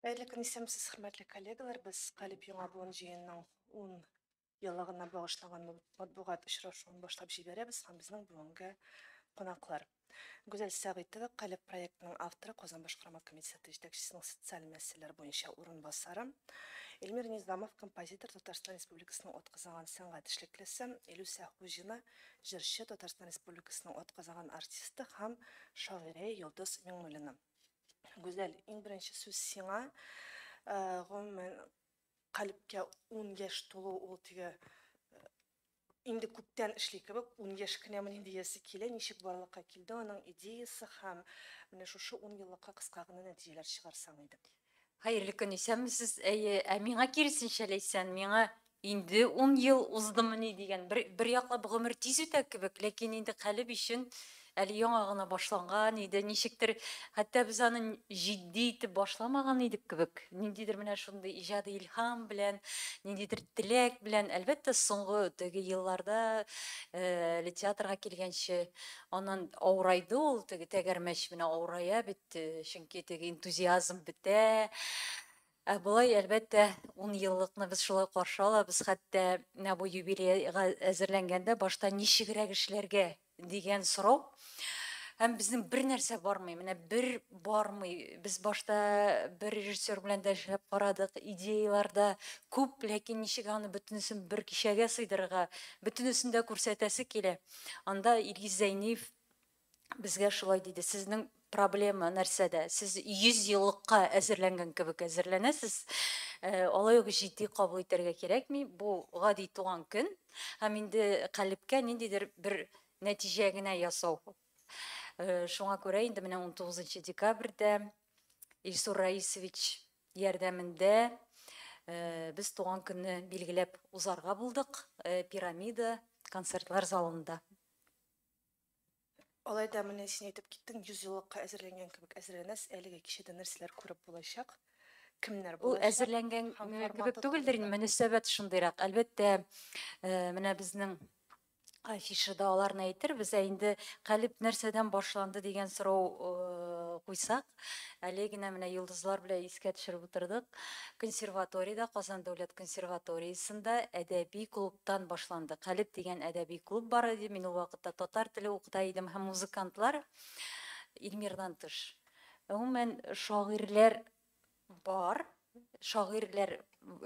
Хәерле көн, исәнмесез, хөрмәтле коллегалар. Без Калеб яңа буын җыенының 10 еллыгына багышланган матбугат очрашуын башлап җибәрәбез һәм безнең бүгенге кунаклар. Гүзәл Сәгыйтова, Калеб проектының авторы, Казан башкарма комитеты җитәкчесенең социаль мәсьәләләр буенча урынбасары. Эльмир Низамов, композитор, Татарстан Республикасының атказанган сәнгать эшлеклесе. Илүсә Хуҗина, җырчы, Татарстан Республикасының атказанган артисты һәм шагыйрә Йолдыз Миңнуллина. Гүзәл, иң беренче сүз сиңа. Гомумән, Калебкә 10 яшь тулу ул теге инде күптән эшли кебек, 10 яшь кенәмени диясе килә. Ничек барлыкка килде аның идеясы һәм менә шушы 10 еллыкка кыска гына нәтиҗәләр чыгарсаң иде. Хәерле көн, исәнмесез. Әйе, ә миңа киресенчә, Ләйсән, миңа инде 10 ел уздымыни дигән. Бер яклап гомер тиз үтә кебек, ләкин инде Калеб өчен әле яңа гына башланган иде. Ничектер, хәтта без аны җитди итеп башламаган идек кебек. Ниндидер менә шундый иҗади илһам белән, ниндидер теләк белән. Әлбәттә, соңгы теге елларда, әле театрга килгәнче, аннан авырайды ул, теге тәгәрмәч менә авырая бит, чөнки теге энтузиазм бетә. Ә болай, әлбәттә, 10 еллыкны без шулай каршы алабыз. Хәтта менә бу юбилейга әзерләнгәндә башта ничегрәк эшләргә дигән сорау. Һәм безнең бер нәрсә бармый, менә бер бармый. Без башта бер режиссер белән дә эшләп карадык, идеялар да күп, ләкин ничек аны бөтенесен бер кичәгә сыйдырырга, бөтенесен дә күрсәтәсе килә. Анда Илгиз Зәйниев безгә шулай диде: сезнең проблема нәрсәдә? Сез 100 еллыкка әзерләнгән кебек әзерләнәсез. Алай ук җитди кабул итәргә кирәкми. Бу гади туган көн һәм инде Калебкә ниндидер бер нәтиҗә генә ясау. Шуңа күрә инде менә 19 декабрьдә Илсур Раисович ярдәмендә без туган көнне билгеләп узарга булдык Пирамида концертлар залында. Алай да менә син әйтеп киттең, 100 еллыкка әзерләнгән кебек әзерләнәсез. Әлеге кичәдә нәрсәләр күреп булачак? Кемнәр Ул булачак? әзерләнгән Һәм кебек форматы түгелдер, турында. мөнәсәбәт шундыйрак. Әлбәттә, менә безнең афишада аларны әйтербез, ә инде Калеб нәрсәдән башланды дигән сорау куйсак, әле генә менә йолдызлар белән искә төшереп утырдык. Консерваториядә, Казан дәүләт консерваториясендә әдәби клубтан башланды. Калеб дигән әдәби клуб бар иде. Мин ул вакытта татар теле укыта идем һәм музыкантлар Илмирдан тыш. Гомумән, шагыйрьләр бар, шагыйрьләр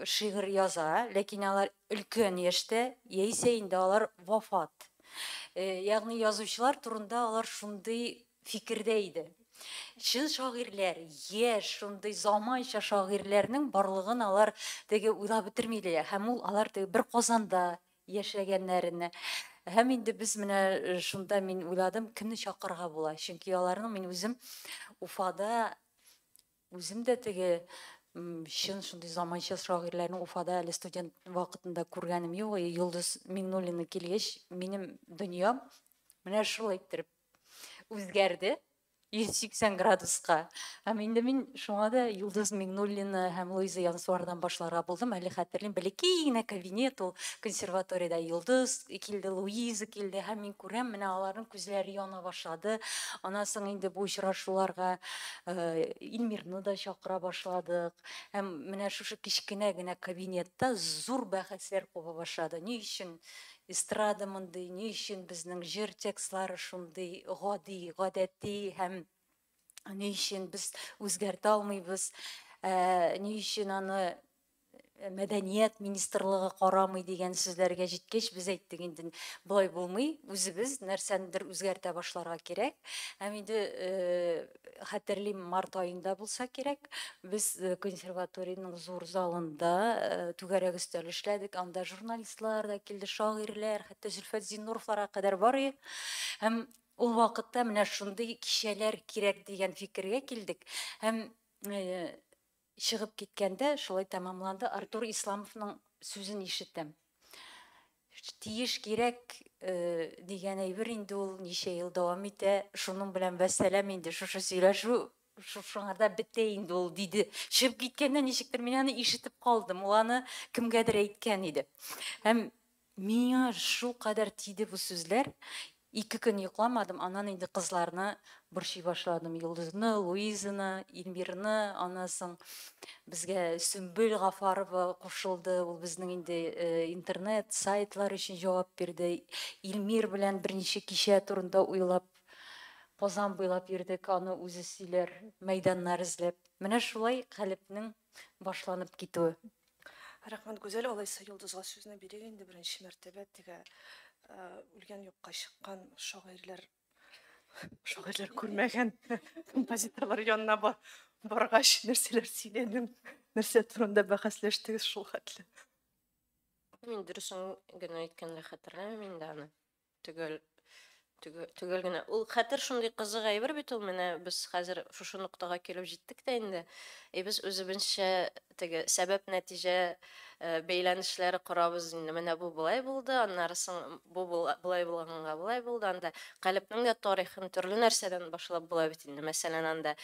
шигырь яза, ләкин алар өлкән яшьтә, яисә инде алар вафат. Ягъни язучылар турында алар шундый фикердә иде. Чын шагыйрьләр, яшь, шундый заманча шагыйрьләрнең барлыгын алар теге уйлап бетермиләр. Һәм ул алар теге бер Казанда яшәгәннәренә. Һәм инде без менә шунда мин уйладым, кемне чакырырга була? Чөнки аларның мин үзем Уфада үзем дә теге чын шундый заманча шагыйрьләрне Уфада әле студент вакытында күргәнем юк. Йолдыз Миңнуллина килгәч, минем дөньям менә шулай иттереп үзгәрде 180 градуска. Һәм инде мин шуңа да Йолдыз Миңнуллина һәм Луиза Янсуардан башларга булдым. Әле хәтерлим, бәләкәй генә кабинет ул консерваториядә. Йолдыз килде, Луиза килде һәм мин күрәм, менә аларның күзләре яна башлады. Аннан соң инде бу очрашуларга Илмирны да чакыра башладык. Һәм менә шушы кечкенә генә кабинетта зур бәхәсләр куба башлады. Ни өчен эстрада мондый, ни өчен безнең җыр текстлары шундый гади, гадәти һәм ни өчен без үзгәртә алмыйбыз, ни өчен аны мәдәният министрлыгы карамый дигән сүзләргә җиткәч, без әйттек инде, болай булмый, үзебез нәрсәнедер үзгәртә башларга кирәк. Һәм инде хәтерлим, март аенда булса кирәк, без консерваториянең зур залында түгәрәк өстәл эшләдек. Анда журналистлар да килде, шагыйрьләр, хәтта Зөлфәт Зиннуровларга кадәр бар иде. Һәм ул вакытта менә шундый кичәләр кирәк дигән фикергә килдек. Һәм чыгып киткәндә шулай тәмамланды. Артур Исламовның сүзен ишетәм. Тиеш кирәк дигән әйбер инде ул ничә ел дәвам итә. Шуның белән вәссәлам инде, шушы сөйләшү шушыңарда бетә инде ул, диде. Чыгып киткәндә ничектер мин аны ишетеп калдым. Ул аны кемгәдер әйткән иде. Һәм миңа шул кадәр тиде бу сүзләр. 2 көн йокламадым, аннан инде кызларны борчый башладым. Йолдызны, Луизаны, Илмирны, аннан соң безгә Сөмбел Гафарова кушылды. Ул безнең инде интернет, сайтлар өчен җавап бирде. Илмир белән берничә кичә турында уйлап, Казан буйлап йөрдек, аны үзе сөйләр, мәйданнар эзләп. Менә шулай Калебнең башланып китүе. Рәхмәт, Гүзәл. Алайса Йолдызга сүзне бирик инде. Беренче мәртәбә теге үлгән, юкка чыккан шагыйрьләр күрмәгән композиторлар янына баргач, нәрсәләр сөйләдең, нәрсә турында бәхәсләштегез шул хәтле? Мин дөресен генә әйткәндә хәтерләмим инде аны. Төгәл төгәл генә. Ул хәтер шундый кызык әйбер бит ул, менә без хәзер шушы ноктага килеп җиттек тә инде. И без үзебезчә теге сәбәп нәтиҗә бәйләнешләре корабыз инде. Менә бу болай булды, аннары соң бу болай булганга болай булды. Анда Калебнең дә тарихын төрле нәрсәдән башлап була бит инде. Мәсәлән, анда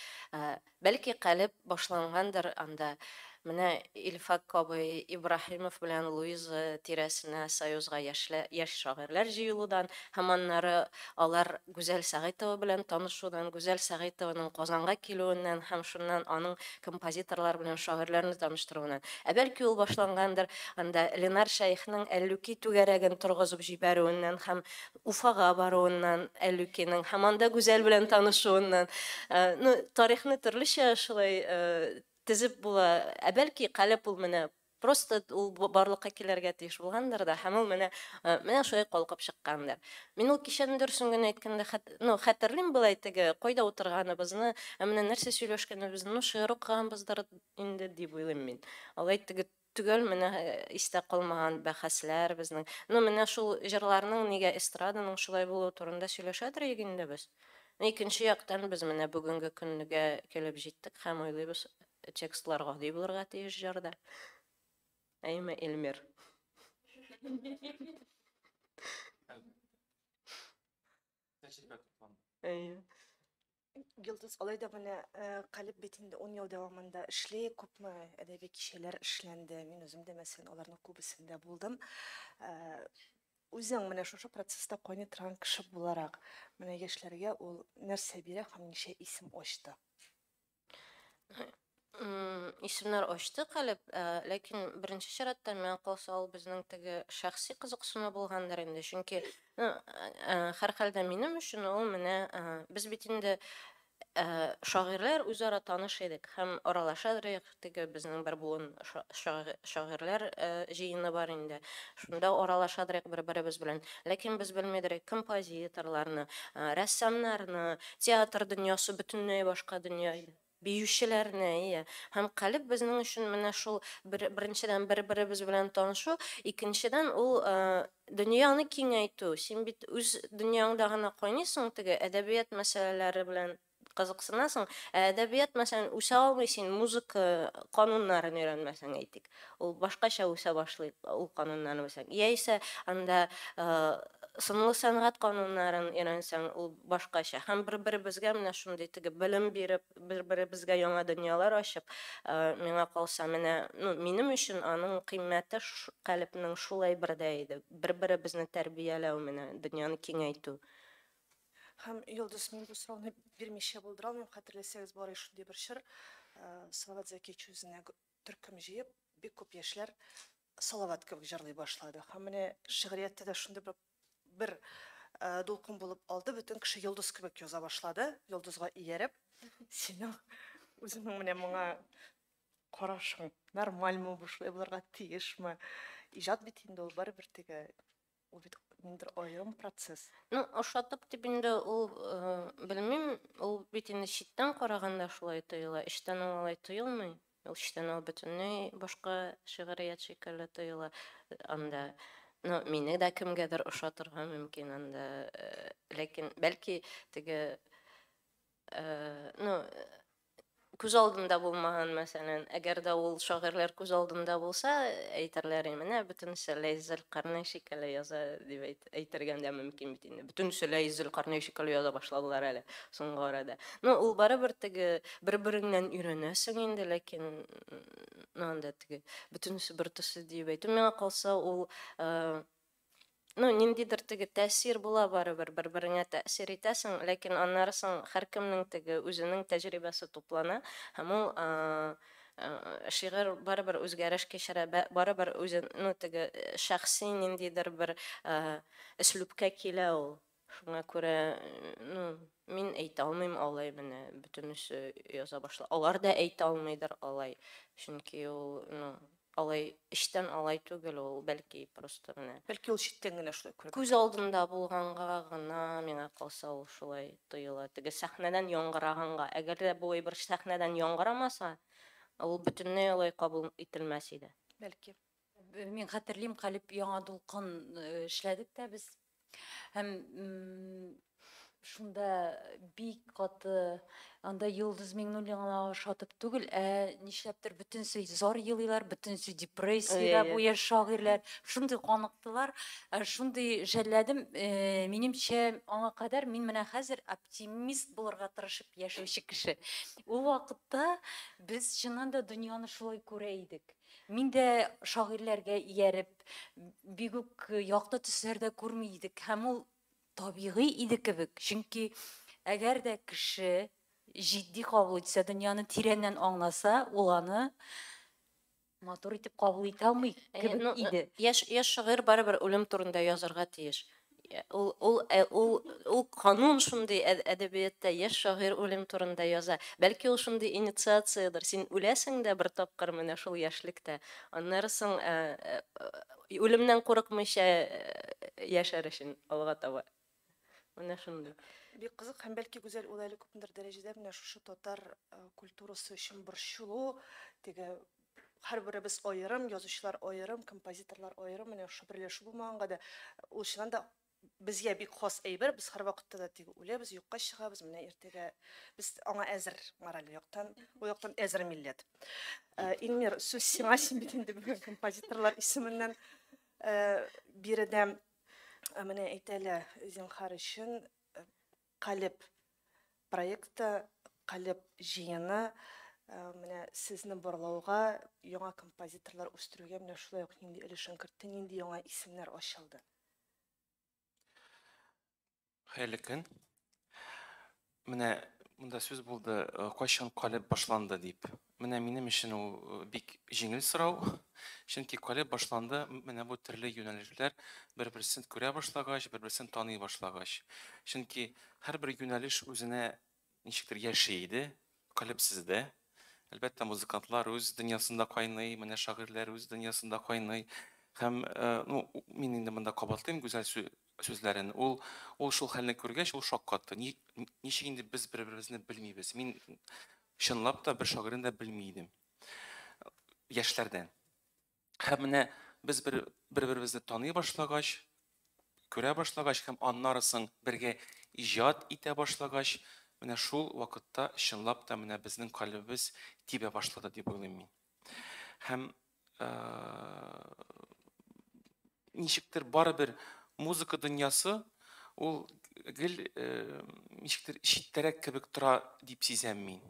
бәлки Калеб башлангандыр анда менә Илфак абый Ибраһимов белән Луиза тирәсенә Союзга яшьлә, яшь шагыйрьләр җыелудан һәм аннары алар Гүзәл Сәгыйтова белән танышудан, Гүзәл Сәгыйтованың Казанга килүеннән һәм шуннан аның композиторлар белән шагыйрьләрне таныштыруыннан. Ә бәлки ул башлангандыр анда Ленар Шәехнең Әллүки түгәрәген торгызып җибәрүеннән һәм Уфага баруыннан Әллүкинең һәм анда Гүзәл белән танышуыннан. Ну, тарихны төрлечә шулай тезеп була. Ә бәлки Калеб ул менә просто ул барлыкка килергә тиеш булгандыр да, һәм ул менә шулай калкып чыккандыр. Мин ул кичәне дөресен генә әйткәндә, ну, хәтерлим болай теге кайда утырганыбызны, ә менә нәрсә сөйләшкәнебезне, ну, шигырь укыганбыздыр инде дип уйлыйм мин. Алай теге төгәл менә истә калмаган бәхәсләр безнең. Ну, менә шул җырларның нигә эстраданың шулай булуы турында сөйләшәдер идек инде без. Икенче яктан без менә бүгенге көнгә килеп җиттек һәм уйлыйбыз, текстлар гади булырга тиеш җырда. Әйме, Эльмир? Тәҗрибә тупланды. Әйе. Йолдыз, алай да менә Калеб бит инде 10 ел дәвамында эшли, күпме әдәби кичәләр эшләнде. Мин үзем дә, мәсәлән, аларның күбесендә булдым. Үзең менә шушы процесста кайный торган кеше буларак, менә яшьләргә ул нәрсә бирә һәм ничә исем ачты? Исемнәр ачты Калеб, ләкин беренче чиратта миңа калса ул безнең теге шәхси кызыксыну булгандыр инде, чөнки, ну, һәрхәлдә минем өчен ул менә без бит инде шагыйрьләр үзара таныш идек һәм аралаша идек, теге безнең бер буын шагыйрьләр җыены бар инде, шунда аралаша идек бер-беребез белән, ләкин без белми идек композиторларны, рәссамнарны, театр дөньясы бөтенләй башка дөнья иде. Биючеләрне, иә. Һәм Калеб безнең өчен менә шул бер, беренчедән бер-беребез белән танышу, икенчедән ул дөньяны киңәйтү. Син бит үз дөньяңда гына кайныйсың, теге әдәбият мәсьәләләре белән кызыксынасың. Ә әдәбият, мәсәлән, үсә алмый син музыка кануннарын өйрәнмәсәң, әйтик. Ул башкача үсә башлый ул кануннарны белсәң. Яисә анда сынлы сәнгать кануннарын өйрәнсәң, ул башкача. Һәм бер-беребезгә менә шундый теге белем биреп, бер-беребезгә яңа дөньялар ачып, миңа калса, менә, ну, минем өчен аның кыйммәте Калебнең шулай бердә иде. Бер-беребезне тәрбияләү менә, дөньяны киңәйтү. Һәм Йолдыз, мин бу сорауны бирмичә булдыра алмыйм. Хәтерләсәгез, бар шундый бер чор, Салават Зәкиевич үзенә төркем җыеп, бик күп яшьләр Салават кебек җырлый башлады. Һәм менә шигърияттә дә шундый бер дулкын булып алды. Бөтен кеше Йолдыз кебек яза башлады, Йолдызга ияреп. Синең үзеңнең менә моңа карашың нормальмы, бу шулай булырга тиешме? Иҗат бит инде ул барыбер теге ул бит ниндидер аерым процесс. Ну, ошатып дип инде ул, белмим, ул бит инде читтән караганда шулай тоела, эчтән ул алай тоелмый. Ул эчтән ул бөтенләй башка шигърият шикелле тоела. Анда, ну, мине дә кемгәдер ошатырга мөмкин анда, ләкин бәлки теге, ну, күз алдында булмаган, мәсәлән, әгәр дә ул шагыйрьләр күз алдында булса, әйтерләр, менә бөтенесе Ләйс Зөлкарнәй шикелле яза дип әйтергә дә мөмкин бит инде. Бөтенесе Ләйс Зөлкарнәй шикелле яза башладылар әле соңгы арада. Ну, ул барыбер теге бер-береңнән өйрәнәсең инде, ләкин ну, анда теге бөтенесе бер төсле дип әйтү, миңа калса, ул Ну, ниндидер теге тәэсир була барыбер, бер-береңә тәэсир итәсең, ләкин аннары соң һәркемнең теге үзенең тәҗрибәсе туплана, һәм ул шигырь барыбер үзгәреш кичерә, барыбер үзен, ну, теге шәхси ниндидер бер өслүбкә килә ул. Шуңа күрә, ну, мин әйтә алмыйм алай менә бөтенесе яза башла. Алар да әйтә алмыйдыр алай, чөнки ул, ну, алай эчтән алай түгел ул, бәлки просто менә. Бәлки ул читтән генә шулай күренә. Күз алдында булганга гына миңа калса ул шулай тоела. Теге сәхнәдән яңгыраганга. Әгәр дә бу әйбер сәхнәдән яңгырамаса, ул бөтенләй алай кабул ителмәс иде. Бәлки. Мин хәтерлим, Калеб яңа дулкын эшләдек тә без. Һәм шунда бик каты анда Йолдыз Миңнуллинага ошатып түгел, ә нишләптер бөтенесе зар елыйлар, бөтенесе депрессиядә бу яшь шагыйрьләр, шундый каныктылар, шундый жәлләдем. Минемчә, аңа кадәр мин менә хәзер оптимист булырга тырышып яшәүче кеше. Ул вакытта без чыннан да дөньяны шулай күрә идек. Мин дә шагыйрьләргә ияреп, бик үк якты төсләрдә күрми идек. Һәм ул табигый иде кебек. Чөнки әгәр дә кеше җитди кабул итсә, дөньяны тирәннән аңласа, ул аны матур итеп кабул итә алмый кебек иде. Яшь шагыйрь барыбер үлем турында язарга тиеш. Ул канун шундый әдәбиятта яшь шагыйрь үлем турында яза. Бәлки ул шундый инициациядер. Син үләсең дә бер тапкыр менә шул яшьлектә. Аннары соң үлемнән курыкмыйча яшәр өчен алга таба. Менә шундый. Бик кызык һәм бәлки Гүзәл ул әле күпмедер дәрәҗәдә менә шушы татар культурасы өчен борчылу, теге һәрберебез аерым, язучылар аерым, композиторлар аерым, менә шушы берләшү булмаганга да ул чыннан да безгә бик хас әйбер, без һәрвакытта да теге үләбез, юкка чыгабыз, менә иртәгә без аңа әзер мораль яктан, ул яктан әзер милләт. Илмир, сүз сиңа, син бит инде бүген композиторлар исеменнән биредә. Менә әйтәле, зинһар өчен Калеб проекты, Калеб җыены менә сезне барлауга, яңа композиторлар үстерүгә менә шулай ук нинди өлешен кертте, нинди яңа исемнәр ачылды? Хәерле көн. Менә монда сүз булды, кайчан Калеб башланды дип. Менә минем өчен ул бик җиңел сорау. Чөнки Калеб башланды, менә бу төрле юнәлешләр бер-берсен күрә башлагач, бер-берсен таный башлагач. Чөнки һәрбер юнәлеш үзенә ничектер яши иде, Калебсез дә. Әлбәттә, музыкантлар үз дөньясында кайный, менә шагыйрьләр үз дөньясында кайный. Һәм, ну, мин инде монда кабатлыйм Гүзәл сүзләрен. Ул шул хәлне күргәч, ул шаккатты. Ничек инде без бер-беребезне белмибез? Мин чынлап та бер шагыйрьне дә белми идем. Яшьләрдән. Һәм менә без бер-беребезне таный башлагач, күрә башлагач һәм аннары соң бергә иҗат итә башлагач, менә шул вакытта чынлап та менә безнең калебебез тибә башлады дип уйлыйм мин. Һәм ничектер барыбер музыка дөньясы ул гел ничектер читтәрәк кебек тора дип сизәм мин.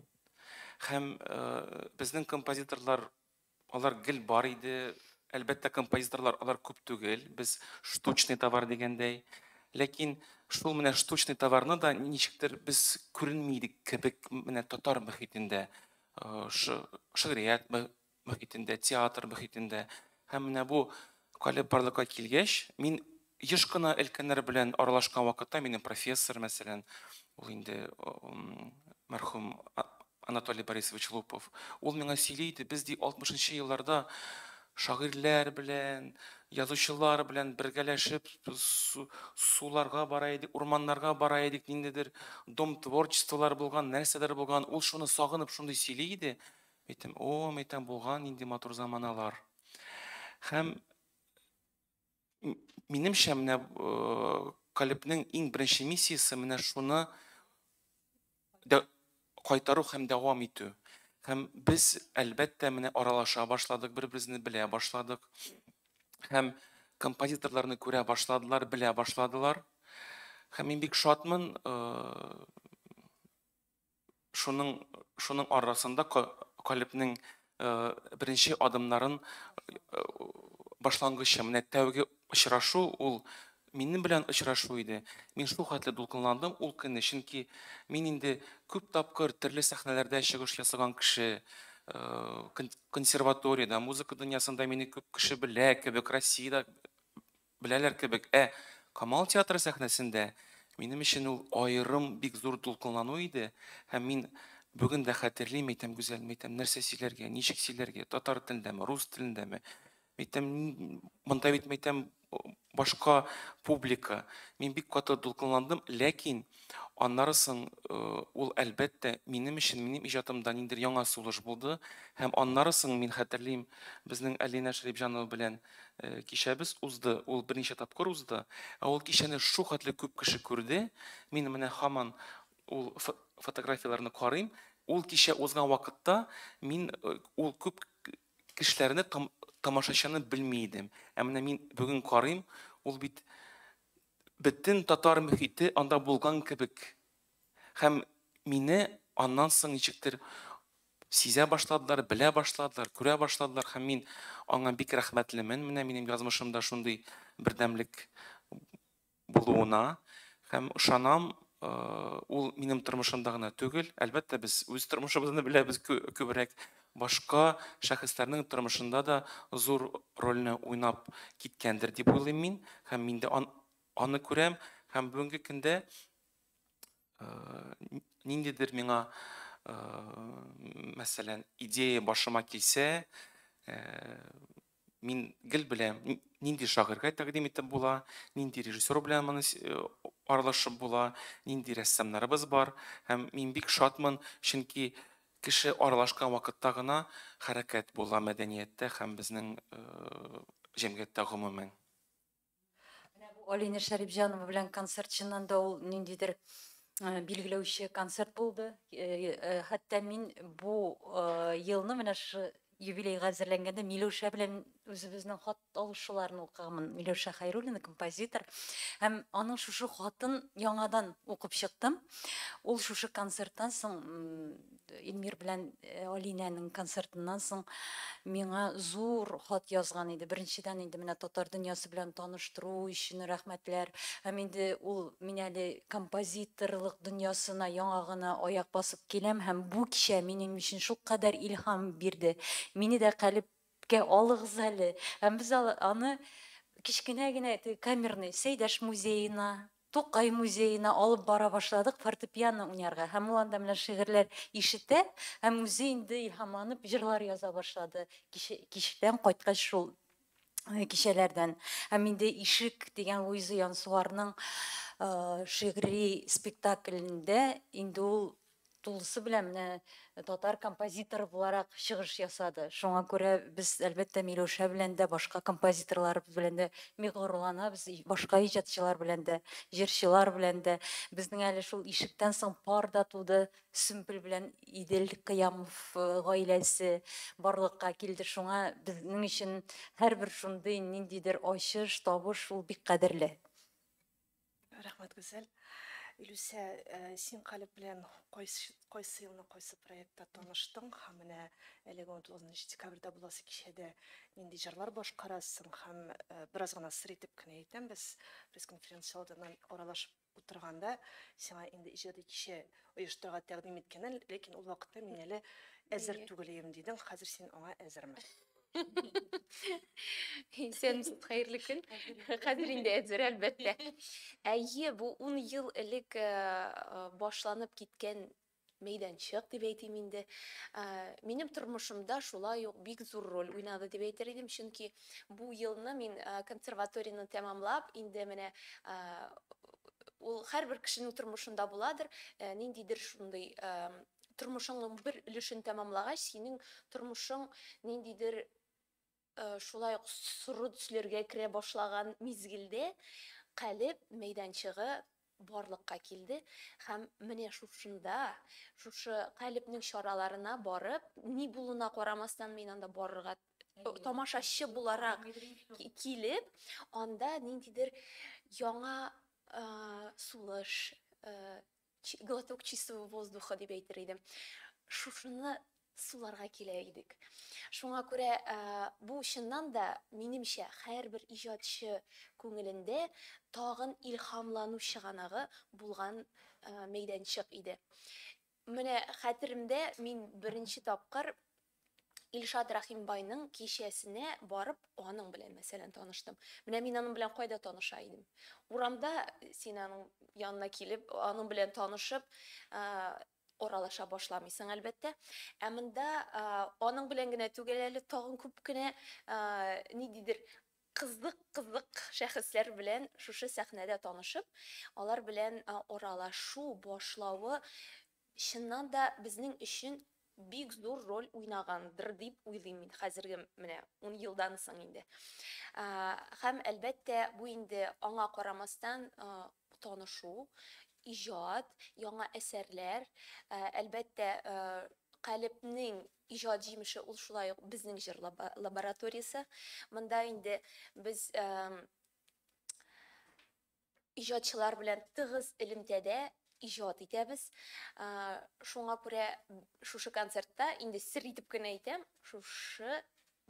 Һәм безнең композиторлар алар гел бар иде. Әлбәттә, композиторлар алар күп түгел, без штучный товар дигәндәй. Ләкин шул менә штучный товарны да ничектер без күренми идек кебек менә татар мөхитендә, шигърият мөхитендә, театр мөхитендә. Һәм менә бу Калеб барлыкка килгәч, мин еш кына өлкәннәр белән аралашкан вакытта, минем профессор, мәсәлән, ул инде мәрхүм Анатолий Борисович Лупов, ул миңа сөйли иде, без ди 60 елларда шагыйрьләр белән, язучылар белән бергәләшеп суларга бара идек, урманнарга бара идек, ниндидер дом творчестволар булган, нәрсәләр булган. Ул шуны сагынып шундый сөйли иде. Әйтәм, о, әйтәм, булган нинди матур заманалар. Һәм минемчә, менә Калебнең иң беренче миссиясе менә шуны кайтару һәм дәвам итү. Һәм без, әлбәттә, менә аралаша башладык, бер-беребезне белә башладык. Һәм композиторларны күрә башладылар, белә башладылар. Һәм мин бик шатмын, шуның арасында Калебнең беренче адымнарын башлангычы, менә тәүге очрашу ул минем белән очрашу иде. Мин шул хәтле дулкынландым ул көнне, чөнки мин инде күп тапкыр төрле сәхнәләрдә чыгыш ясаган кеше, консерваториядә, музыка дөньясында мине күп кеше белә кебек, Россиядә беләләр кебек. Ә Камал театры сәхнәсендә минем өчен ул аерым бик зур дулкынлану иде. Һәм мин бүген дә хәтерлим, әйтәм, Гүзәл, әйтәм, нәрсә сөйләргә, ничек сөйләргә, татар телендәме, рус телендәме? Әйтәм, монда бит, әйтәм, башка публика. Мин бик каты дулкынландым, ләкин аннары соң ул, әлбәттә, минем өчен, минем иҗатымда ниндидер яңа сулыш булды. Һәм аннары соң мин хәтерлим, безнең Алина Шәрипҗанова белән кичәбез узды, ул берничә тапкыр узды. Ә ул кичәне шул хәтле күп кеше күрде. Мин менә һаман ул фотографияләрне карыйм. Ул кичә узган вакытта мин ул күп кешеләрне, тамашачыны белми идем. Ә менә мин бүген карыйм, ул бит бөтен татар мөхите анда булган кебек. Һәм мине аннан соң ничектер сизә башладылар, белә башладылар, күрә башладылар, һәм мин аңа бик рәхмәтлемен. Менә минем язмышымда шундый бердәмлек булуына һәм ышанам, ул минем тормышымда гына түгел, әлбәттә, без үз тормышыбызны беләбез күбрәк, башка шәхесләрнең тормышында да зур рольне уйнап киткәндер дип уйлыйм мин, һәм мин дә аны күрәм, һәм бүгенге көндә ниндидер миңа, мәсәлән, идея башыма килсә, мин гел беләм, нинди шагыйрьгә тәкъдим итеп була, нинди режиссер белән моны аралашып була, нинди рәссамнарыбыз бар. Һәм мин бик шатмын, чөнки кеше аралашкан вакытта гына хәрәкәт була мәдәнияттә һәм безнең җәмгыятьтә гомумән. Менә бу Алина Шәрипҗанова белән концерт чыннан да ул ниндидер билгеләүче концерт булды. Хәтта мин бу елны менә шушы юбилейга әзерләнгәндә Миләүшә белән үзебезнең хат алышуларны укыганмын. Миләүшә Хәйруллина композитор. Һәм аның шушы хатын яңадан укып чыктым. Ул шушы концерттан соң, Эльмир белән Алинәнең концертыннан соң миңа зур хат язган иде. Беренчедән инде менә татар дөньясы белән таныштыру өчен рәхмәтләр. Һәм инде ул мин әле композиторлык дөньясына яңа гына аяк басып киләм һәм бу кичә минем өчен шулкадәр илһам бирде. Мине дә калебкә алыгыз әле. Һәм без аны кечкенә генә теге камерный Сәйдәш музеена, Тукай музеена алып бара башладык фортепиано уйнарга. Һәм ул анда менә шигырьләр ишетә һәм үзе инде илһамланып җырлар яза башлады. Кичтән кайткач шул кичәләрдән. Һәм инде Ишек дигән Луиза Янсуарның шигъри спектаклендә инде ул тулысы белән менә татар композиторы буларак чыгыш ясады. Шуңа күрә без әлбәттә Миләүшә белән дә, башка композиторларыбыз белән дә бик горурланабыз, башка иҗатчылар белән дә, җырчылар белән дә. Безнең әле шул Ишектән соң пар да туды. Сөмбел белән Идел Кыямов гаиләсе барлыкка килде. Шуңа безнең өчен һәрбер шундый ниндидер ачыш, табыш ул бик кадерле. Рәхмәт, Гүзәл. Илүсә, син Калеб белән кайсы елны кайсы проектта таныштың һәм менә әлеге 19 декабрьдә буласы кичәдә нинди җырлар башкарасың һәм бераз гына сер итеп кенә әйтәм, без пресс-конференция алдыннан аралашып утырганда сиңа инде иҗади кичә оештырырга тәкъдим иткәннәр, ләкин ул вакытта мин әле әзер түгел идем дидең. Хәзер син аңа әзерме? Исәнмесез, хәерле көн. Хәзер инде әзер, әлбәттә. Әйе, бу 10 ел элек башланып киткән мәйданчык дип әйтим инде. Минем тормышымда шулай ук бик зур роль уйнады дип әйтер идем, чөнки бу елны мин консерваторияне тәмамлап, инде менә ул һәрбер кешенең тормышында буладыр, ниндидер шундый тормышыңның бер өлешен тәмамлагач, синең тормышың ниндидер шулай ук соры төсләргә керә башлаган мизгелдә Калеб мәйданчыгы барлыкка килде һәм менә шушында, шушы Калебнең чараларына барып, ни булуына карамастан мин анда барырга тамашачы буларак килеп, анда ниндидер яңа сулыш, глоток чистого воздуха дип әйтер идем. Шушыны суларга килә идек. Шуңа күрә бу чыннан да, минемчә, һәрбер иҗатчы күңелендә тагын илһамлану чыганагы булган мәйданчык иде. Менә хәтеремдә, мин беренче тапкыр Илшат Рәхимбайның кичәсенә барып, аның белән, мәсәлән, таныштым. Менә мин аның белән кайда таныша идем? Урамда син аның янына килеп, аның белән танышып, аралаша башламыйсың, әлбәттә. Ә монда аның белән генә түгел әле, тагын күп кенә ниндидер кызык-кызык шәхесләр белән шушы сәхнәдә танышып, алар белән аралашу башлавы чыннан да безнең өчен бик зур роль уйнагандыр дип уйлыйм мин хәзерге менә 10 елдан соң инде. Һәм әлбәттә, бу инде аңа карамастан танышу, иҗат, яңа әсәрләр, әлбәттә, Калебнең иҗат җимеше ул шулай ук безнең җыр лабораториясе. Монда инде без иҗатчылар белән тыгыз элемтәдә иҗат итәбез. Шуңа күрә шушы концертта инде сер итеп кенә әйтәм, шушы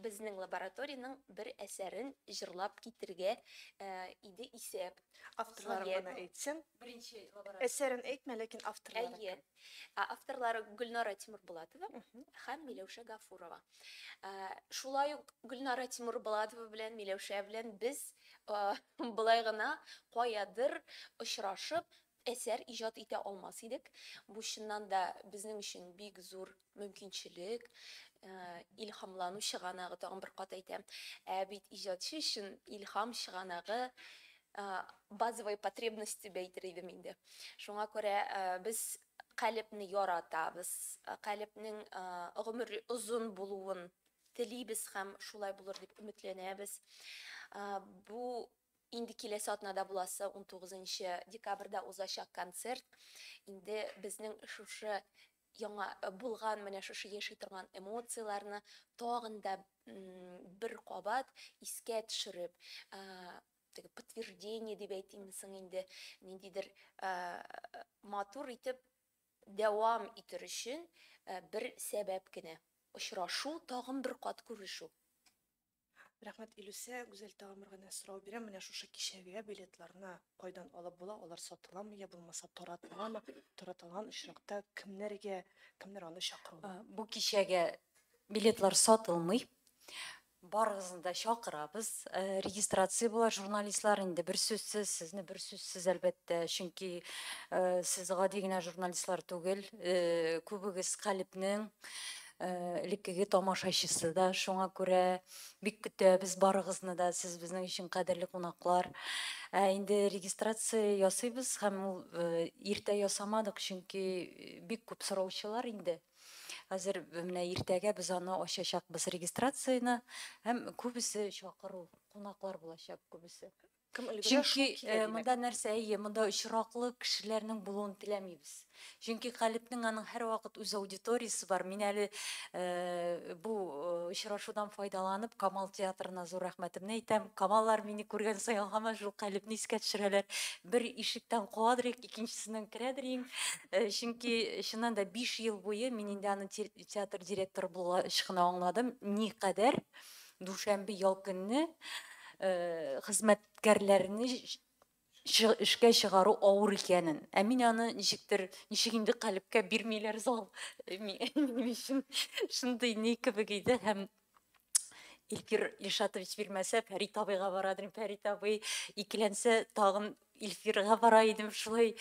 безнең лабораториянең бер әсәрен җырлап китергә иде исәп. Авторларын гына әйтсен. Беренче лаборатория. Әсәрен әйтмә, ләкин авторлары. Әйе. Авторлары Гөлнара Тимурбулатова һәм Миләүшә Гафурова. Шулай ук Гөлнара Тимурбулатова белән Миләүшә белән без болай гына каядыр очрашып әсәр иҗат итә алмас идек. Бу чыннан да безнең өчен бик зур мөмкинчелек, илһамлану чыганагы, тагын бер кат әйтәм. Ә бит иҗатчы өчен илһам чыганагы базовая потребность дип әйтер идем инде. Шуңа күрә без Калебне яратабыз, Калебнең гомере озын булуын телибез һәм шулай булыр дип өметләнәбез. Бу инде киләсе атнада буласы 19 декабрьдә узачак концерт инде безнең шушы яңа булган менә шушы яши торган эмоцияләрне тагын да бер кабат искә төшереп, теге подтверждение дип әйтимме соң инде, ниндидер матур итеп дәвам итер өчен бер сәбәп кенә. Очрашу, тагын бер кат күрешү. Рәхмәт, Илүсә. Гүзәл, тагын бер генә сорау бирәм. Менә шушы кичәгә билетларны кайдан алып була? Алар сатыламы я булмаса таратыламы? Таратылган очракта кемнәргә, кемнәр аны чакырулы? Бу кичәгә билетлар сатылмый. Барыгызны да чакырабыз. Регистрация була, журналистлар инде бер сүзсез, сезне бер сүзсез әлбәттә, чөнки сез гади генә журналистлар түгел, күбегез Калебнең элеккеге тамашачысы да, шуңа күрә бик көтәбез барыгызны да, сез безнең өчен кадерле кунаклар. Ә инде регистрация ясыйбыз һәм ул иртә ясамадык, чөнки бик күп сораучылар инде. Хәзер менә иртәгә без аны ачачакбыз регистрацияне һәм күбесе чакыру, кунаклар булачак күбесе. Кем өлгерә, шул Чөнки килә, димәк. монда нәрсә, әйе, монда очраклы кешеләрнең булуын теләмибез. Чөнки Калебнең аның һәрвакыт үз аудиториясе бар. Мин әле бу очрашудан файдаланып Камал театрына зур рәхмәтемне әйтәм. Камаллар мине күргән саен һаман шул Калебне искә төшерәләр. Бер ишектән куадыр, икенчесеннән керәдер иң. Чөнки чыннан да 5 ел буе мин инде аны театр директоры булгач кына аңладым, никадәр дүшәмбе ял көнне хезмәткәрләрне эшкә чыгару авыр икәнен. Ә мин аны ничектер, ничек инде Калебкә бирмиләр зал. Минем өчен шундый ни кебек иде һәм Илфир Илшатович бирмәсә, Фәрит абыйга бара идем. Фәрит абый икеләнсә, тагын Илфирга бара идем. Шулай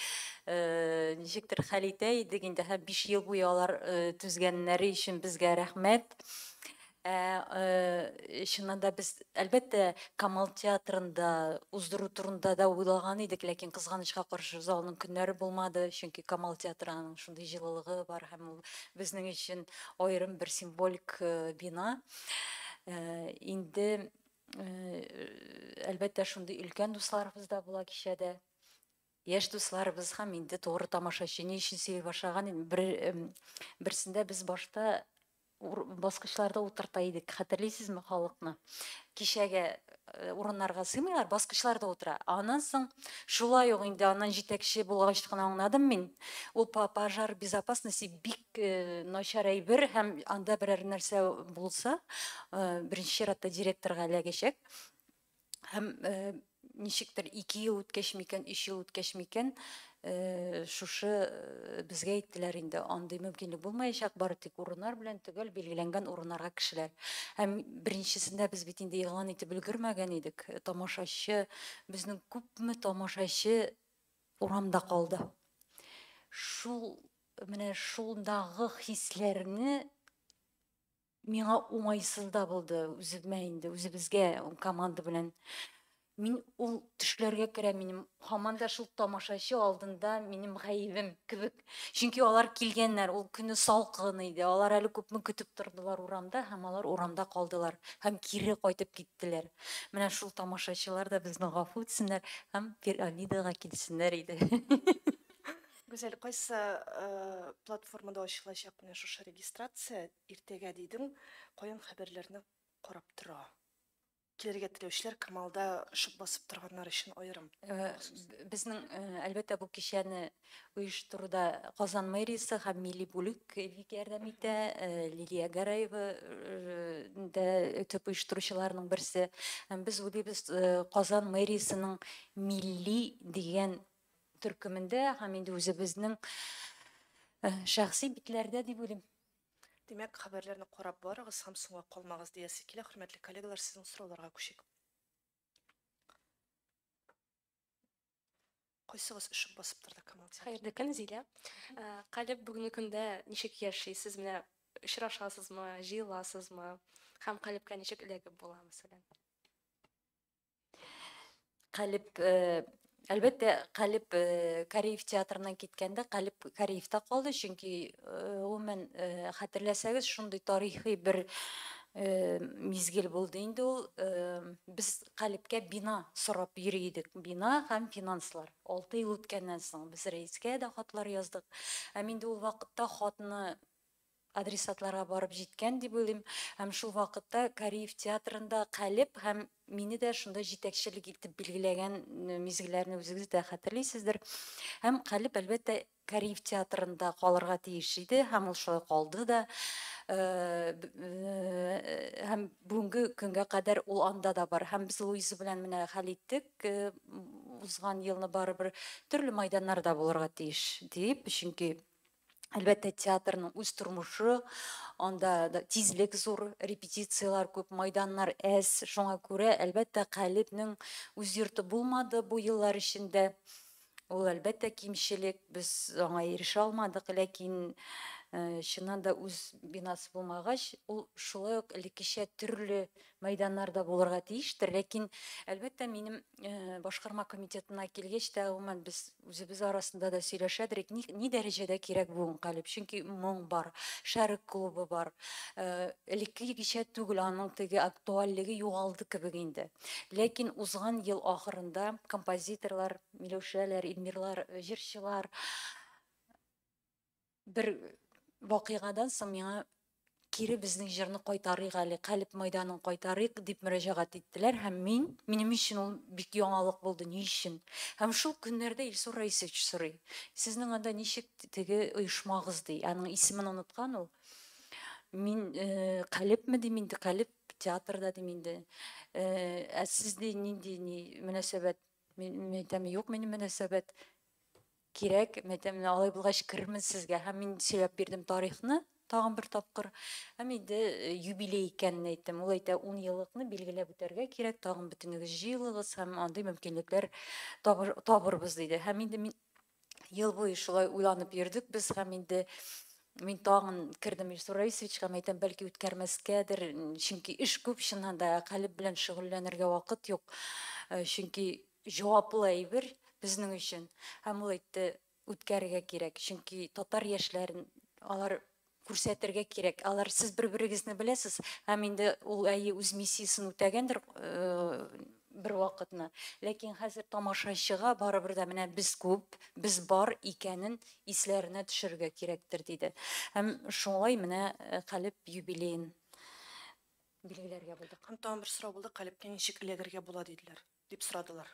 ничектер хәл итә идек инде һәм 5 ел буе алар түзгәннәре өчен безгә рәхмәт. Чыннан да без, әлбәттә, Камал театрында уздыру турында да уйлаган идек, ләкин кызганычка каршы залның көннәре булмады, чөнки Камал театрының шундый җылылыгы бар һәм ул безнең өчен аерым бер символик бина. Инде, әлбәттә, шундый өлкән дусларыбыз да була кичәдә. Яшь дусларыбыз һәм инде тугры тамашачы. Ни өчен сөйли башлаган идем? Берсендә без башта Баскычларда утырта идек, хәтерлисезме халыкны? Кичәгә урыннарга сыймыйлар, баскычларда утыра. Аннан соң шулай ук инде аннан җитәкче булгач кына аңладым мин. Ул пожар безопасности бик начар әйбер һәм анда берәр нәрсә булса, беренче чиратта директорга эләгәчәк. Һәм ничектер 2 ел үткәч микән, 3 ел үткәч микән, шушы безгә әйттеләр инде, андый мөмкинлек булмаячак, бары тик урыннар белән төгәл билгеләнгән урыннарга кешеләр. Һәм беренчесендә без бит инде игълан итеп өлгермәгән идек. Тамашачы, безнең күпме тамашачы урамда калды. Шул менә шундагы хисләрне миңа уңайсыз да булды үземә инде, үзебезгә команда белән. Мин ул төшләргә керәм, минем һаман да шул тамашачы алдында минем гаебем кебек. Чөнки алар килгәннәр, ул көне салкын иде, алар әле күпме көтеп тордылар урамда һәм алар урамда калдылар һәм кире кайтып киттеләр. Менә шул тамашачылар да безне гафу итсеннәр һәм пирамидага килсеннәр иде. Гүзәл, кайсы платформада ачылачак менә шушы регистрация? Иртәгә дидең, каян хәбәрләрне карап тора? Килергә теләүчеләр Камалда шып басып торганнар өчен аерым. Безнең, әлбәттә, бу кичәне оештыруда Казан мэриясе һәм милли бүлек бик ярдәм итә. Лилия Гараева да төп оештыручыларның берсе. Һәм без уйлыйбыз, Казан мэриясенең милли дигән төркемендә һәм инде үзебезнең шәхси битләрдә дип уйлыйм. Димәк, хәбәрләрне карап барыгыз һәм соңга калмагыз диясе килә. Хөрмәтле коллегалар, сезнең сорауларга күчик. Кайсыгыз өшеп басып торды, Камал театры? Хәерле көн, Зилә. Калеб бүгенге көндә ничек яшисез? Менә очрашасызмы, җыеласызмы? Һәм Калебкә ничек эләгеп була, мәсәлән? Калеб, әлбәттә, Калеб Кариев театрыннан киткәндә Калеб Кариевта калды, чөнки гомумән, хәтерләсәгез, шундый тарихи бер мизгел булды инде ул. Без Калебкә бина сорап йөри идек, бина һәм финанслар. 6 ел үткәннән соң без рәискә дә хатлар яздык. Һәм инде ул вакытта хатны адресатларга барып җиткән дип уйлыйм. Һәм шул вакытта Кариев театрында Калеб һәм мине дә шунда җитәкчелек итеп билгеләгән мизгелләрне үзегез дә хәтерлисездер. Һәм Калеб, әлбәттә, Кариев театрында калырга тиеш иде, һәм ул шулай калды да. Һәм бүгенге көнгә кадәр ул анда да бар. Һәм без Луиза белән менә хәл иттек, узган елны барыбер төрле майданнарда булырга тиеш дип, чөнки әлбәттә, театрның үз тормышы, анда да тизлек зур, репетицияләр күп, майданнар әз. Шуңа күрә, әлбәттә, Калебнең үз йорты булмады бу еллар эчендә. Ул, әлбәттә, кимчелек, без аңа ирешә алмадык, ләкин чыннан да үз бинасы булмагач, ул шулай ук элеккечә төрле майданнарда булырга тиештер. Ләкин, әлбәттә, минем башкарма комитетына килгәч тә, гомумән, без үзебез арасында да сөйләшәдер, ни дәрәҗәдә кирәк бүген Калеб, чөнки моң бар, Шәрык клубы бар. Элеккечә түгел, аның теге актуальлеге югалды кебек инде. Ләкин узган ел ахырында композиторлар, Миләүшәләр, Эльмирлар, җырчылар бер вакыйгадан соң миңа кире безнең җырны кайтарыйк әле, Калеб майданын кайтарыйк дип мөрәҗәгать иттеләр һәм минем өчен ул бик яңалык булды, ни өчен? Һәм шул көннәрдә Илсур Раисович сорый, сезнең анда ничек теге оешмагыз ди, аның исемен оныткан ул. Мин Калебме дим инде, Калеб театрда дим инде. Ә сез ди нинди ни мөнәсәбәт? Мин әйтәм, юк, минем мөнәсәбәт кирәк, мин әйтәм, алай булгач керермен сезгә. Һәм мин сөйләп бирдем тарихны тагын бер тапкыр. Һәм инде юбилей икәнен әйттем. Ул әйтә, 10 еллыкны билгеләп үтәргә кирәк, тагын бөтенегез җыелыгыз һәм андый мөмкинлекләр табырбыз диде. Һәм инде мин ел буе шулай уйланып йөрдек без һәм инде мин тагын кердем Илсур Раисовичка, мин әйтәм, бәлки үткәрмәскәдер, чөнки эш күп, чыннан да Калеб белән шөгыльләнергә вакыт юк, чөнки җаваплы әйбер безнең өчен. Һәм ул әйтте, үткәрергә кирәк, чөнки татар яшьләрен алар күрсәтергә кирәк. Алар сез бер-берегезне беләсез, һәм инде ул әйе үз миссиясен үтәгәндер, бер вакытны. Ләкин хәзер тамашачыга барыбер дә менә без күп, без бар икәнен исләренә төшерергә кирәктер, диде. Һәм шулай менә Калеб юбилеен билгеләргә булдык. Һәм тагын бер сорау булды, Калебкә ничек эләгергә була диделәр, дип сорадылар.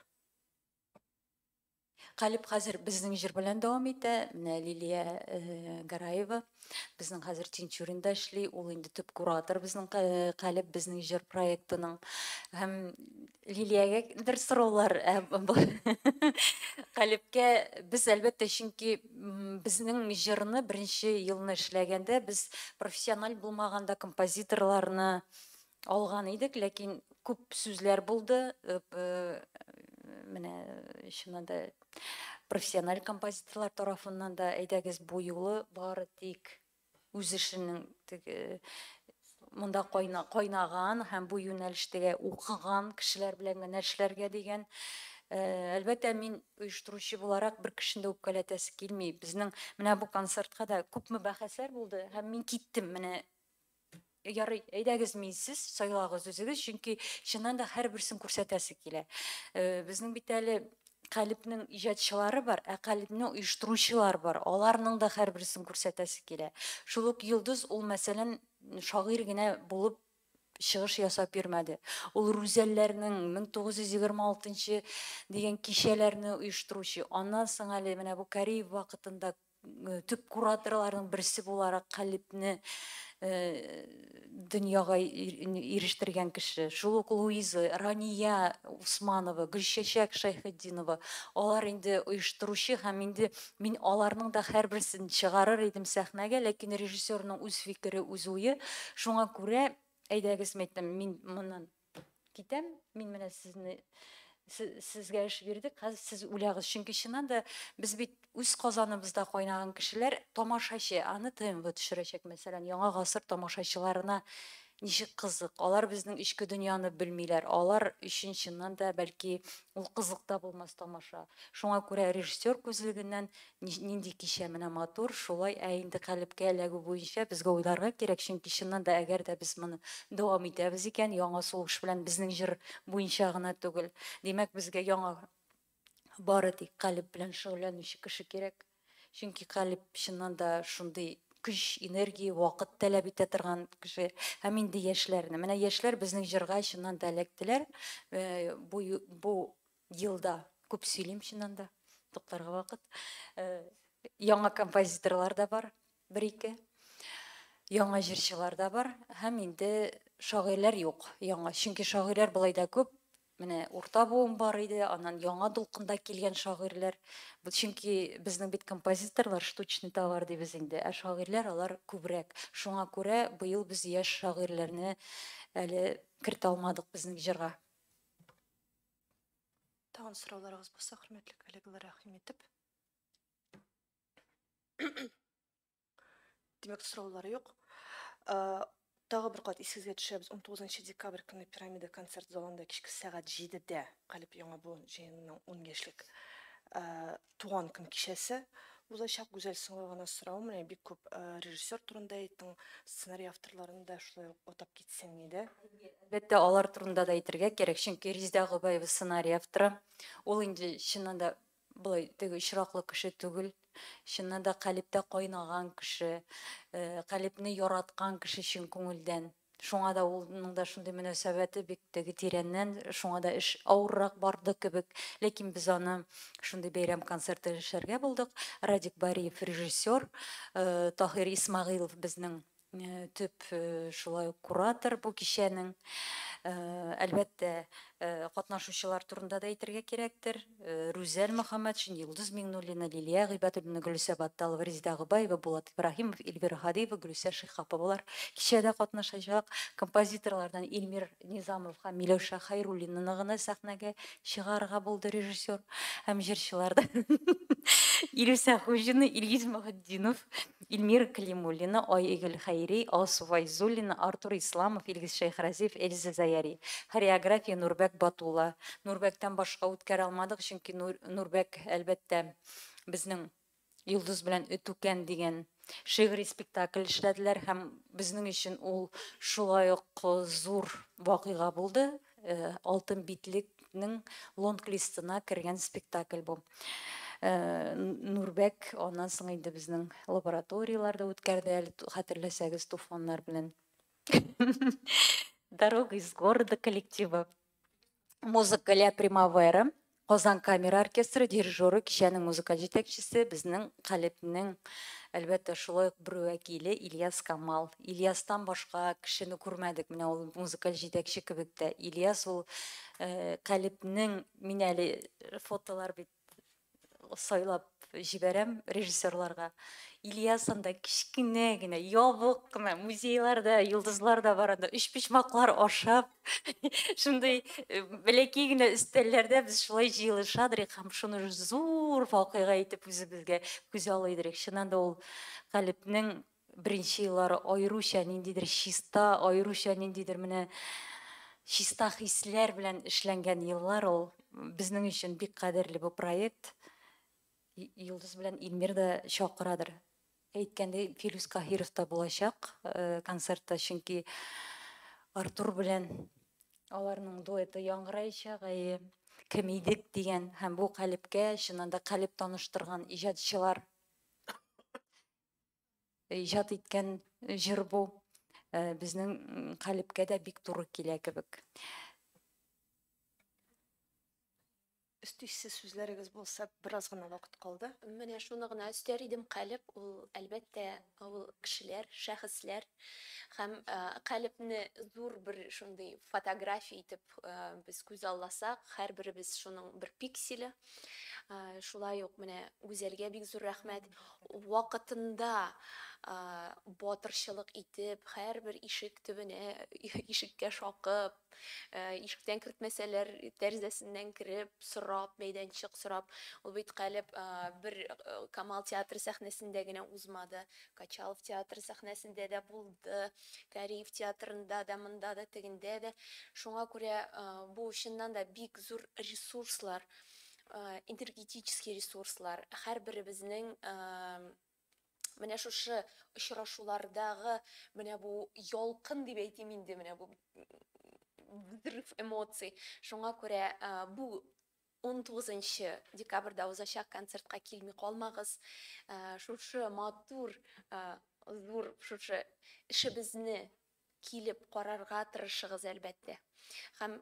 Калеб хәзер безнең җыр белән дәвам итә. Менә Лилия Гараева безнең хәзер Тинчуринда эшли. Ул инде төп куратор безнең Калеб безнең җыр проектының. Һәм Лилиягә бер сораулар. Калебкә без әлбәттә, чөнки безнең җырны беренче елны эшләгәндә без профессиональ булмаганда композиторларны алган идек, ләкин күп сүзләр булды. Менә чыннан да профессиональ композиторлар тарафыннан да, әйдәгез, бу юлы бары тик үз эшенең теге монда кайнаган һәм бу юнәлештәге укыган кешеләр белән генә эшләргә дигән. Әлбәттә, мин оештыручы буларак бер кешене дә үпкәләтәсе килми. Безнең менә бу концертка да күпме бәхәсләр булды, һәм мин киттем менә. Ярый, әйдәгез, минсез, сайлагыз үзегез, чөнки чыннан да һәрберсен күрсәтәсе килә. Безнең бит әле Калебнең иҗатчылары бар, ә Калебне оештыручылар бар. Аларның да һәрберсен күрсәтәсе килә. Шул ук Йолдыз ул, мәсәлән, шагыйрь генә булып чыгыш ясап йөрмәде. Ул Рүзәлләрнең 1926 дигән кичәләрне оештыручы. Аннан соң әле менә бу Кариев вакытында төп кураторларның берсе буларак Калебне дөньяга ирештергән кеше. Шул ук Луиза, Рания Усманова, Гөлчәчәк Шәйхетдинова, алар инде оештыручы, һәм инде мин аларның да һәрберсен чыгарыр идем сәхнәгә, ләкин режиссерның үз фикере, үз уе. Шуңа күрә, әйдәгез, әйттем, мин моннан китәм, мин менә сезне сезгә эш бирдек, хәзер сез уйлагыз. Чөнки чыннан да без бит үз казаныбызда кайнаган кешеләр, тамашачы, аны ТНВ төшерәчәк, мәсәлән, Яңа гасыр тамашачыларына ничек кызык. Алар безнең эчке дөньяны белмиләр. Алар өчен чыннан да бәлки ул кызык та булмас тамаша. Шуңа күрә режиссер күзлегеннән нинди кичә менә матур, шулай. Ә инде Калебкә эләгү буенча безгә уйларга кирәк, чөнки чыннан да әгәр дә без моны дәвам итәбез икән, яңа сулыш белән безнең җыр буенча гына түгел, димәк, безгә яңа бары тик Калеб белән шөгыльләнүче кеше кирәк. Чөнки Калеб чыннан да шундый көч, энергия, вакыт таләп итә торган кеше. Һәм инде яшьләрне. Менә яшьләр безнең җырга чыннан да эләктеләр. Бу елда күп сөйлим чыннан да, туктарга вакыт. Яңа композиторлар да бар, бер-ике. Яңа җырчылар да бар. Һәм инде шагыйрьләр юк яңа. Чөнки шагыйрьләр болай да күп. Менә урта буын бар иде, аннан яңа дулкында килгән шагыйрьләр. Бу чөнки безнең бит композиторлар штучный товар дибез инде, ә шагыйрьләр алар күбрәк. Шуңа күрә быел без яшь шагыйрьләрне әле кертә алмадык безнең җырга. Тагын сорауларыгыз булса, хөрмәтле коллегалар, рәхим итеп. Димәк, сораулар юк. Тагы бер кат исегезгә төшерәбез, 19 декабрь көне Пирамида концерт залында кичке сәгать 7-дә Калеб яңа буын җыенының 10 яшьлек туган көн кичәсе узачак. Гүзәл, соңгы гына сорау, менә бик күп режиссер турында әйттең, сценарий авторларын да шулай ук атап китсәң иде. Әлбәттә, алар турында да әйтергә кирәк, чөнки Резеда Гобәева сценарий авторы. Ул инде чыннан да болай теге очраклы кеше түгел. Чыннан да Калебтә кайнаган кеше, Калебне яраткан кеше чын күңелдән. Шуңа да улның да шундый мөнәсәбәте бик теге тирәннән, шуңа да эш авыррак барды кебек. Ләкин без аны шундый бәйрәм концерты эшләргә булдык. Радик Бариев режиссер, Таһир Исмәгыйлов безнең төп шулай ук куратор бу кичәнең. Әлбәттә, катнашучылар турында да әйтергә кирәктер. Рүзәл Мөхәммәтшин, Йолдыз Миңнуллина, Лилия Гыйбадуллина, Гөлүсә Батталова, Резеда Гобәева, Булат Ибраһимов, Эльвира Һадиева, Гөлүсә Шиһапова кичәдә катнашачак. Композиторлардан Илмир Низамов һәм Миләүшә Хәйруллинаны гына сәхнәгә чыгарырга булды режиссер. Һәм җырчылардан Илүсә Хуҗина, Илгиз Мөхетдинов, Эльмира Калимуллина, Айгөл Хәйри, Алсу Файзуллина, Артур Исламов, Илгиз Шәйхразиев, Эльза Заяри. Хореография Нурбәк Батулла. Нурбәктән башка үткәрә алмадык, чөнки Нурбәк, әлбәттә, безнең Йолдыз белән Өтүкән дигән шигъри спектакль эшләделәр һәм безнең өчен ул шулай ук зур вакыйга булды. Алтын битлек нең лонг-листына кергән спектакль бу. Нурбәк аннан соң инде безнең лабораторияләрдә үткәрде әле, хәтерләсәгез, Туфаннар белән. «Дорога из города» коллективы. Музыка «Ля Примавера», Казан камера оркестры дирижеры, кичәнең музыкаль җитәкчесе безнең Калебнең, әлбәттә, шулай ук бер вәкиле Ильяс Камал. Ильястан башка кешене күрмәдек, менә ул музыкаль җитәкче кебек тә. Ильяс ул Калебнең, мин әле фотолар бит сайлап җибәрәм режиссерларга. Ильяс анда кечкенә генә, ябык кына, музейларда, йолдызлар да бар анда, өчпочмаклар ашап, шундый бәләкәй генә өстәлләрдә без шулай җыелышадыр һәм шуны зур вакыйга итеп үзебезгә күз алыйдыр. Чыннан да ул Калебнең беренче еллары аеруча ниндидер чиста, аеруча ниндидер менә чиста хисләр белән эшләнгән еллар ул. Безнең өчен бик кадерле бу проект. Йолдыз белән Илмир да чакырадыр. Әйткәндәй, Филүс Каһиров та булачак концертта, чөнки Артур белән аларның дуэты яңгыраячак, әйе, «Кем идек» дигән, һәм бу Калебкә, чыннан да Калеб таныштырган иҗатчылар иҗат иткән җыр бу. Безнең Калебкә дә бик туры килә кебек. Өстисез сүзләрегез булса, бераз гына вакыт калды. Менә шуны гына өстәр идем, Калеб ул, әлбәттә, ул кешеләр, шәхесләр һәм Калебне зур бер шундый фотография итеп без күз алласак, һәрберебез шуның бер пикселе. Шулай ук менә Гүзәлгә бик зур рәхмәт. Вакытында батырчылык итеп, һәрбер ишек төбенә, ишеккә шакып, ишектән кертмәсәләр, тәрәзәсеннән кереп, сорап, мәйданчык сорап. Ул бит Калеб бер Камал театры сәхнәсендә генә узмады. Качалов театры сәхнәсендә дә булды, Кариев театрында да, монда да, тегендә дә. Шуңа күрә бу чыннан да бик зур ресурслар, энергетический ресурслар. Һәрберебезнең менә шушы очрашулардагы менә бу ялкын дип әйтим инде, менә бу взрыв эмоций. Шуңа күрә бу 19 декабрьдә узачак концертка килми калмагыз. Шушы матур, зур шушы эшебезне килеп карарга тырышыгыз, әлбәттә. Һәм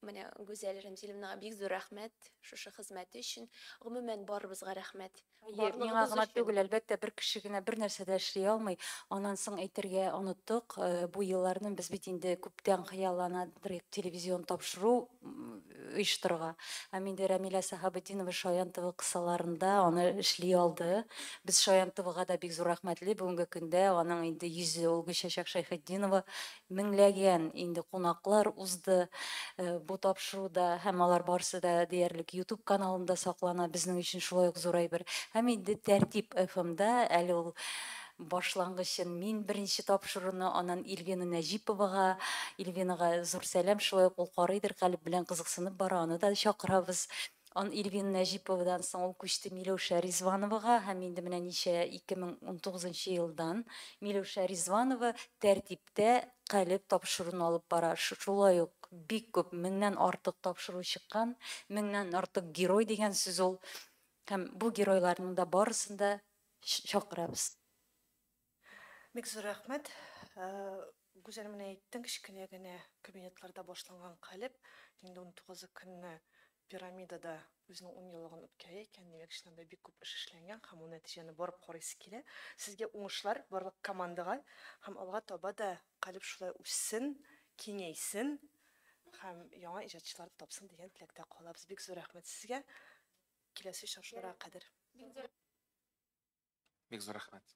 менә Гүзәл Рәмзиловнага бик зур рәхмәт шушы хезмәте өчен. Гомумән, барыбызга рәхмәт. Миңа гына түгел, әлбәттә, бер кеше генә бер нәрсә дә эшли алмый. Аннан соң әйтергә оныттык, бу елларны без бит инде күптән хыялланадыр телевизион тапшыру оештырырга. Һәм инде Рәмилә Сәхабетдинова Шаян ТВ кысаларында аны эшли алды. Без Шаян ТВга да бик зур рәхмәтле. Бүгенге көндә аның инде йөзе ул Гөлчәчәк Шәйхетдинова, меңләгән инде кунаклар узды бу тапшыруда, һәм алар барысы да диярлек YouTube каналында саклана. Безнең өчен шулай ук зур әйбер. Һәм инде Тәртип ФМда әле ул башлангычын мин беренче тапшыруны, аннан Ильвина Нәҗиповага, Ильвинага зур сәлам, шулай ук ул карыйдыр, Калеб белән кызыксынып бара, аны да чакырабыз. Ан Ильвина Нәҗиповадан соң ул күчте Миләүшә Ризвановага, һәм инде менә ничә 2019 елдан Миләүшә Ризванова Тәртиптә Калеб тапшыруны алып бара. Шулай ук бик күп, меңнән артык тапшыру чыккан, меңнән артык герой дигән сүз ул. Һәм бу геройларның да барысын да чакырабыз. Бик зур рәхмәт. Гүзәл, менә әйттең, кечкенә генә кабинетларда башланган Калеб инде 19 көнне Пирамидада үзенең 10 еллыгын үткәрә икән. Димәк, чыннан да бик күп эш эшләнгән һәм ул нәтиҗәне барып карыйсы килә. Сезгә уңышлар, барлык командага, һәм алга таба да Калеб шулай үссен, киңәйсен һәм яңа иҗатчылар тапсын дигән теләктә калабыз. Бик зур рәхмәт сезгә. Киләсе очрашуларга кадәр. Бик зур рәхмәт.